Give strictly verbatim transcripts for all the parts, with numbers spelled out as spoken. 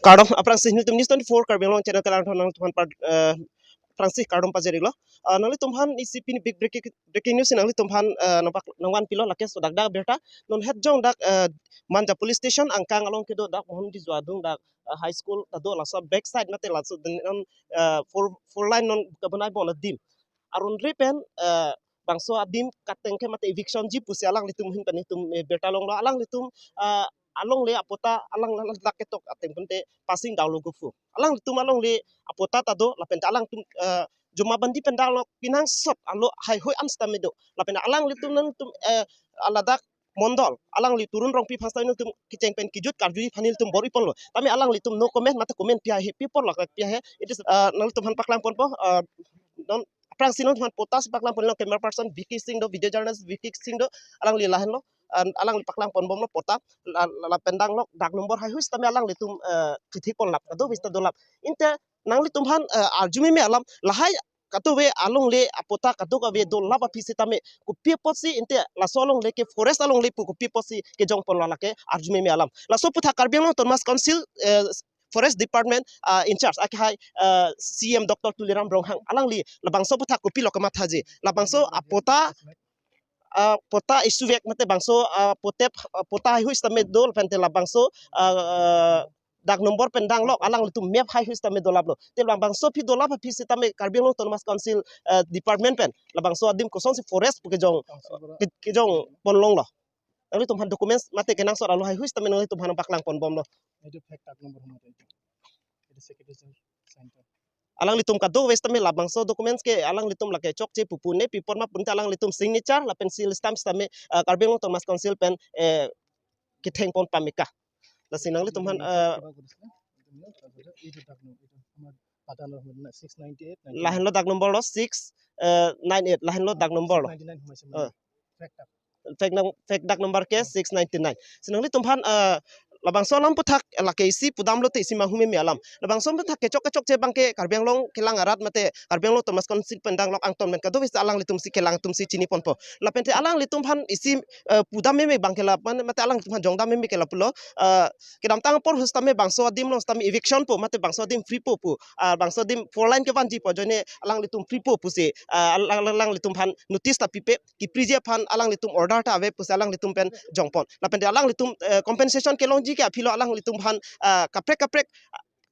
Kardom, aphrangsi nelitum News twenty-four Karbi Anglong channel kelang thon nangtumphan par, eh, aphrangsi kardom pajir-iklo. Ah, nanglitumphan isi pini big breaking, breaking news nanglitumphan, eh, nangpak nangvanpilo lake so dak dak birta. Non het jong dak, eh, Manja Police Station angkang along kedo dak Mohan Dizwa adung dak, eh, high school ta do laso back side mate laso den non, eh, four, four lane non kabonai bon adim. Arun re pen, eh, bangso adim katengke mate eviction ji pusi alanglitum ahin pen itum, eh, birta longlo alanglitum, eh, alongle apatta alang alang lake tok ateng pente passing down lo gufu. Alanglitum alongle apatta ta do lapen ta alangtum, eh, Jomabandi pen down lo kenangsot alo haihui an sitame do. Lapen alanglitum nangtum, eh, ladak mondol alangli Turun Rongpi aphan sitame nangtum kecheng pen kejut karju aphan nelitum bor-iponlo. Tame alanglitum no comment mate comment pi ahe, pi apot lake pi ahe. It is, eh, nanglitumphan paklangponpo, eh, non aphrangsi nangtumphan patta si paklangpon, neli along camera person Vicky Singh do, video journalist Vicky Singh do, alangli lahenlo, an-, alangli paklangponbomlo patta, la, la, lapen down lo dak number haihui sitame alanglitum, eh, chethekponlap, kadokave ta dolap. Ante nanglitumphan, eh, arju meme alam, lahai kadokave alongle apatta kadokave dolap aphi sitame kopi apotsi ante laso alongle ke forest alongle pu kopi apotsi kejongponlo lake arju meme alam. Laso aputhak Karbi Anglong Autonomous Council, eh, Forest Department, ah, in charge akehai, ah, C M Doctor Tuliram Ronghang alangli labangso aputhak kopilo kamathaji. Labangso apatta, ah, patta issue vek mate bangso, ah, potep, ah, patta haihui sitame do lapen te labangso, ah, ah, dak number pen down lo alanglitum map haihui sitame dolaplo. Te labangso aphi dolap aphi sitame Karbi Anglong Autonomous Council, ah, Department pen labangso adim kosonsi forest pu kejong, ke-, kejongpon longlo. Nanglitumphan documents mate kenangsot alo haihui sitame nanglitumphan paklangponbomlo. Itu fake dak number mate itu. Itu secretary sign to. Alanglitum kadokave sitame labangso documents ke alanglitum lake chokche pupu ne pi apot ma pu ante alanglitum signature lapen seal stamp sitame, eh, Karbi Anglong Autonomous Council pen, eh, kethengpon pameka. Lasi nanglitumphan, eh, Itu dak number, itu আমার পাতা number six ninety eight, ninety nine. Lahenlo dak number lo six, eh, nine eight, lahenlo dak number lo. Ninety nine সোমাইছে মানে। Eh. Fake dak. Fake nang, fake dak number ke six ninety nine. Si nanglitumphan, eh, labangso alam aputhak, eh, lake isi pudamlote isi manghu meme alam. Labangso aputhak kechok kechokche abangke Karbi Anglong kelang arat mate Karbi Anglong Autonomous Council pen down lo angton pen kadokave alanglitum si kelang atum si chiniponpo. Lapen te alanglitumphan isi, eh, pudam meme abangke la, mane, mate alanglitumphan jongdam meme ke lapulo, eh, kedamtang apor ahut sitame bangso adim along sitame eviction po mate bangso adim free po pu, ah, bangso adim four lane kevanji pu ajoine alanglitum free po pusi, ah, alang, alang, alanglitumphan notice ta pipe, kipriji aphan alanglitum order ta ave pusi alanglitum pen jongpon. Lapen te alanglitum, eh, compensation kelongji ke aphilo alanglitumphan, ah, kaprek kaprek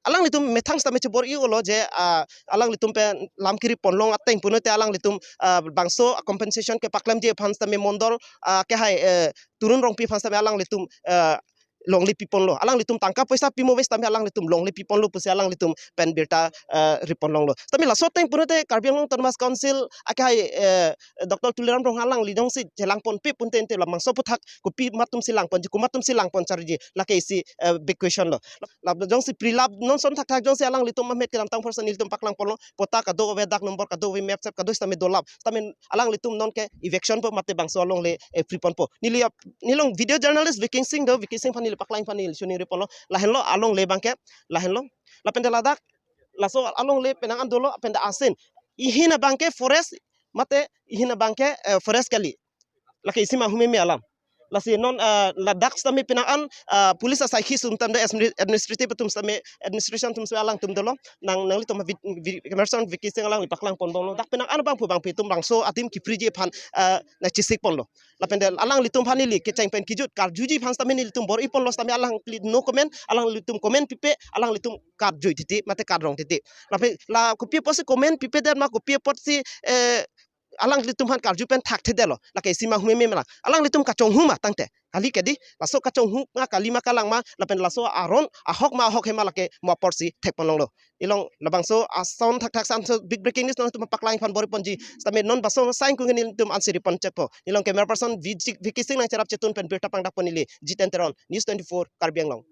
alanglitum methang sitame chebor-ilo je, ah, alanglitum pen lam kiri ponlong ateng punote alanglitum, ah, bangso compensation kepaklemji aphan sitame mondol, ah, akehai, eh, Turun Rongpi aphan sitame alanglitum, eh, longle piponlo. Alanglitum tangka poisa pimo ave sitame alanglitum longle piponlo pusi alanglitum pen birta, eh, ripon longlo. Sitame laso ateng punote Karbi Anglong Autonomous Council akehai, eh, Doctor Tuliram Ronghang alangli jongsi chelangponpe pu ante ante labangso aputhak kopi atum si langponji, komat atum si langpon charji, lake isi, eh, big question lo. La jongsi prilap non ason thakthak jongsi alanglitum amet kedamtang apor si nelitum paklangponlo, patta kadokave dak number kadokave map sap kadokave sitame dolap. Sitame alanglitum nonke eviction po mate bangso alongle, eh, free ponpo. Neli ap-, neli along video journalist Vicky Singh do, Vicky Singh aphan neli paklang aphan neli choningriponlo. Lahenlo alongle abangke, lahenlo. Lapen te ladak, laso alongle penang an dolo, lapen te asin. Ihin abangke forest, mate ihin abangke, eh, forest kali. Lake isi manghu meme alam. Lasi non, ah, ladak sitame penang an, ah, police asaikhi atum tame do, administ-, administrative atum sitame, administration atum sitame alangtum dolo. Nang, nanglitum vid-, vid-, commercial Vicky Singh alangli paklangponbomlo. Dak penang an abangphu abangphi atum bangso adim kipriji aphan, ah, nangchesikponlo. Lapen te alanglitum aphan neli kecheng pen kejut karjuji aphan sitame nelitum bor-iponlo sitame alangli no comment, alanglitum comment pipe, alanglitum karjui titi, mate karrong titi. Lapen la kopi apotsi comment pipedet ma kopi apotsi, eh, alanglitum aphan karju pen thakthedetlo. Lake isi manghu meme lang. Alanglitum kachonghu ma tangte. Kali kedi, laso kachonghu ma kali ma kalang ma, lapen laso aron, ahok ma ahok he ma lake mo apor si thekpon longlo. Neli along labangso ason thakthak ason so big breaking news nangtum paklang aphan bor-iponji. Sitame non bangso asai ingkung nelitum ansi ripon chekpo. Neli along camera person Vicky Singh nangcherap chetun pen birta pangdakpon neli Jiten Teron, News twenty-four Karbi Anglong.